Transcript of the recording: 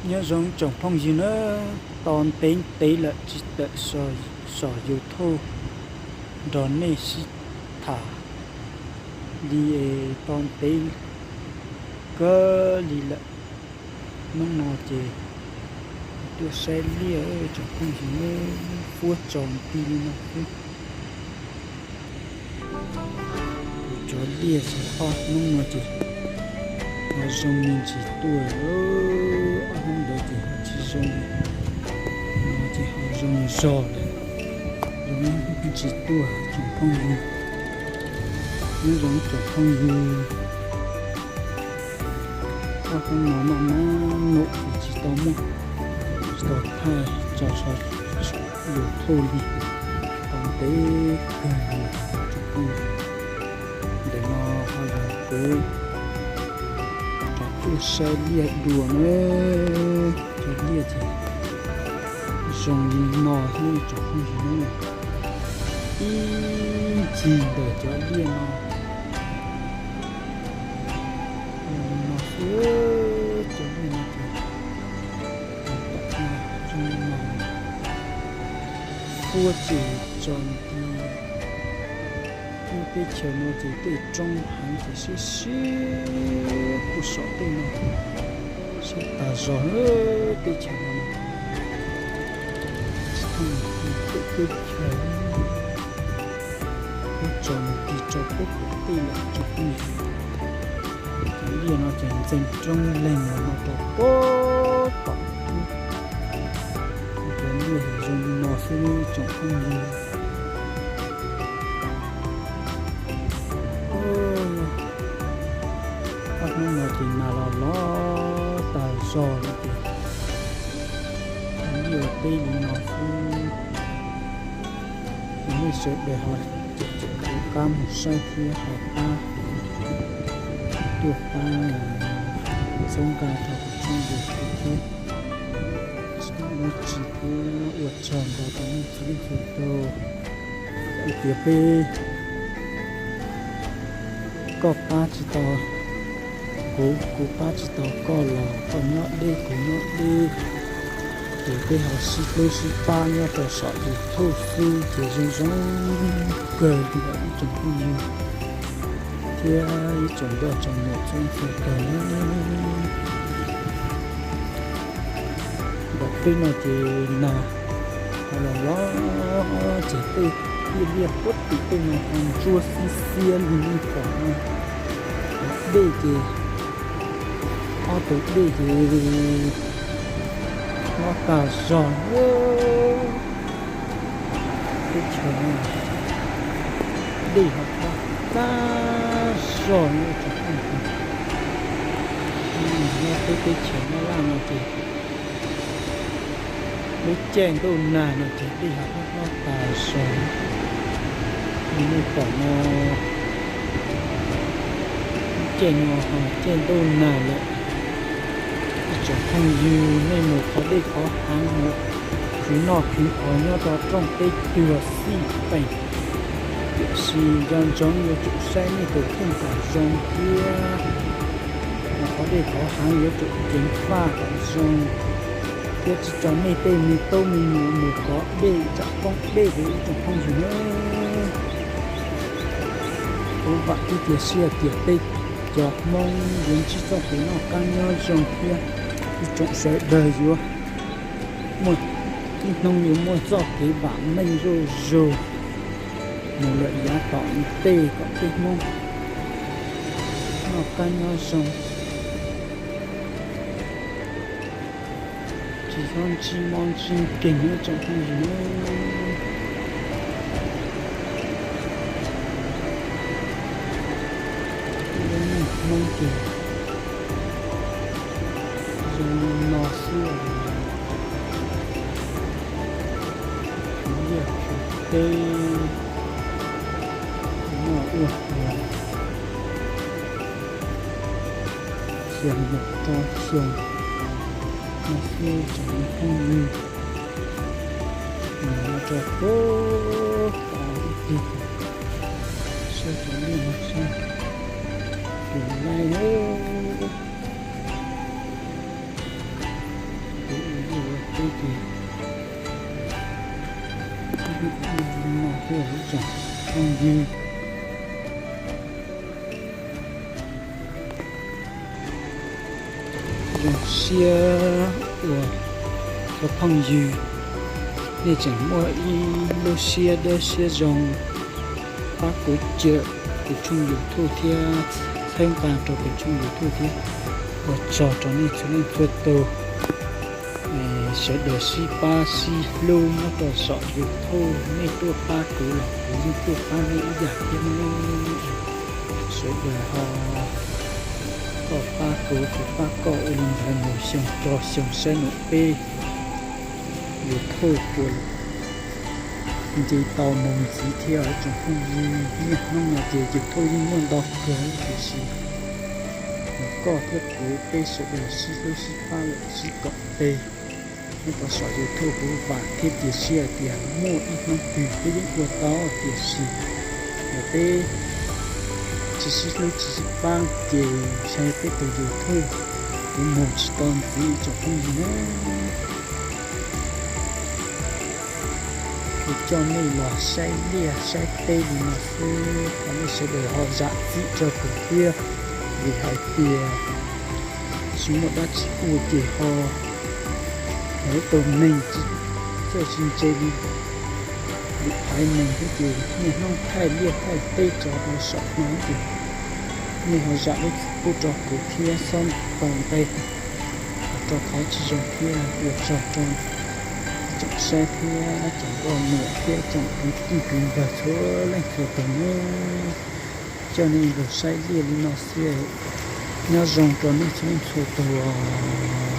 Nyob zoo tsoom phooj ywg na, tos ntev ntev lawm tsis tawm saum YouTube nrog nej sib tham li es tos ntev kawg li lawm. Hnub no ces tuaj saib liaj tsoom phooj ywg, fuab tso nti li no xwb. Kuv cov liaj ces ob hnub no ces ho zoo li ntsis tuaj, ob hnub ntawd ces ho tsis zoo, no ces ho zoo zog lawm, zoo ntsis tuaj tsoom phooj ywg. Nyob zoo tsoom phooj ywg, ob hnub no maj maj num ces tsis tau muaj, tsis tau thaij tso saum YouTube li, tos ntev kawg li tsoom phooj ywg. Ntawm no ho yog kuv rov tuaj saib liaj dua na, cov liaj ces zoo li no xwb tsoom phooj ywg na. Ib ncig ntawm cov liaj no, zoo li no xwb, cov liaj no ces zoo li no, fuab ces tso nti. Lub teb chaws no ces tej roob heev ces siab siab kuj saum tej no, siab tas zog teb chaws no. Tsis thooj teb chaws, kuj tso nti rau pub pem tej lawm tsoom phooj ywg. Cov liaj no ces ntxeev roob leeg los no rau pub tom ub. Cov liaj zoo li no xwb tsoom phooj ywg. Ob hnub no ces nas los los tas zog li ces liaj teb li no xwb. Ces nej sawv daws ho caum caum kuv qab mus saib thiab ho pab tuaj pab txhawb nqa rau kuv tshooj YouTube thiab. Tsis muaj dab tsi thiab ua tsaug ntau rau nej txhua leej txhua tus. Hais tias peb, koj pab tsis tau kuv, kuv pab tsis tau koj los koj nyob deb kuv nyob deb, ces peb ho sib hlub sib pab nyob rau saum YouTube xwb ces zoo zoo kawg li lawm ib tsoom phooj ywg thiab ib tsoom nkauj tsoom muam txhua txhua tus. Ntawm peb no ces nas ho los los ces tej liaj liaj puag tim tej no ho ntsuab xiab xiab li nej pom no. Dej ces, ob tug dej ces hlob tas zog. Teb chaws no dej ho hlob tas zog li tsoom phooj ywg. Nyob peb teb chaws Nyab Laj no ces lub caij ntuj nag no ces dej ho hlob hlob tas zog li nej pom no. Lub caij no ho caij ntuj nag lawm. Ib tsoom phooj ywg, nej mus qhov dej qhov hav mus khwv noj khwv haus nyob rau rooj teb twg los xij peem, tiam sis nco ntsoov yuav tsum saib nej tus kheej kom zoo thiab. Mus qhov dej qhov hav yuav tsum ceev faj kom zoo, thiab tsis tso nej tej me tub me nyuam mus kov dej tsam poob dej ces ib tsoom phooj ywg na. Kuv vam thiab cia siab tias peb cov Hmoob yuav ntsib txoj kev noj qab nyob zoo thiab ib tsoom sawv daws yuav muaj, ib hnub yuav muaj txoj kev vam meej zuj zus mus lawm yav tom ntej kom peb Hmoob noj qab nyob zoo, tsis txhob ntsib mob ntsib nkeeg ib tsoom phooj ywg. Lub neej Hmoob ces zoo li no xwb, khwv liaj khwv teb, noj ua hauv, xyoo mus rau xyoo, no xwb tsoom phooj ywg. Mus no rau pem tod ib pliag, saib cov liaj no saib, tus laij lawm. Ces no thiab ib tsoom phooj ywg, zoo siab uas cov phooj ywg nej tseem muaj ib lub siab dawb siab zoo pab kuv cawm kuv tshooj YouTube thiab txhawb nqa rau kuv tshooj YouTube thiab. Ua tsaug rau nej txhua leej txhua tus sawv daws sib pab sib hlub nyob rau saum YouTube, nej tuaj pab kuv los kuv yeej tuaj pab nej ib yam thiab ne. Sawv daws ho koj pab kuv, kuv pab koj, ua li ntawd mus xyoo rau xyoo saib nws peb YouTube puas nce tau mus ntxiv thiab. Tsoom phooj ywg, niaj hnub no ces YouTube yeej muaj ntau kawg tiam sis koj thiab kuv peb sawv daws sib hlub sib pab lawm sib koom tes nyob rau saum YouTube. Kuv vam thiab cia siab hais tias muaj ib hnub twg peb yeej ua tau, tiam sis yog peb tsis sib hlub tsis sib pab ces ntshai peb tus YouTube kuv mus tsis tau ntxiv tsoom phooj ywg na. Kuv coj nej los saib liaj saib teb li no xwb, thov nej sawv daws ho zam txim rau kuv thiab, vim hais tias tsis muaj dab tsi ua ces ho yog ib tug neeg txawj tsis ntse li lwm haiv neeg thiab ces niaj hnub thaij liaj thaij teb tso rau saum no ces nej ho zam lub txim pub rau kuv thiab txhob tau nqe rau qhov tsis zoo thiab. Ua tsaug rau tsoom saib thiab tsoom nkauj muam thiab tsoom kwv tij kwv npawg txhua leej txhua tus nawb. Coj nej los saib liaj li no xwb, nyob zoo rau nej txhua leej txhua tus os.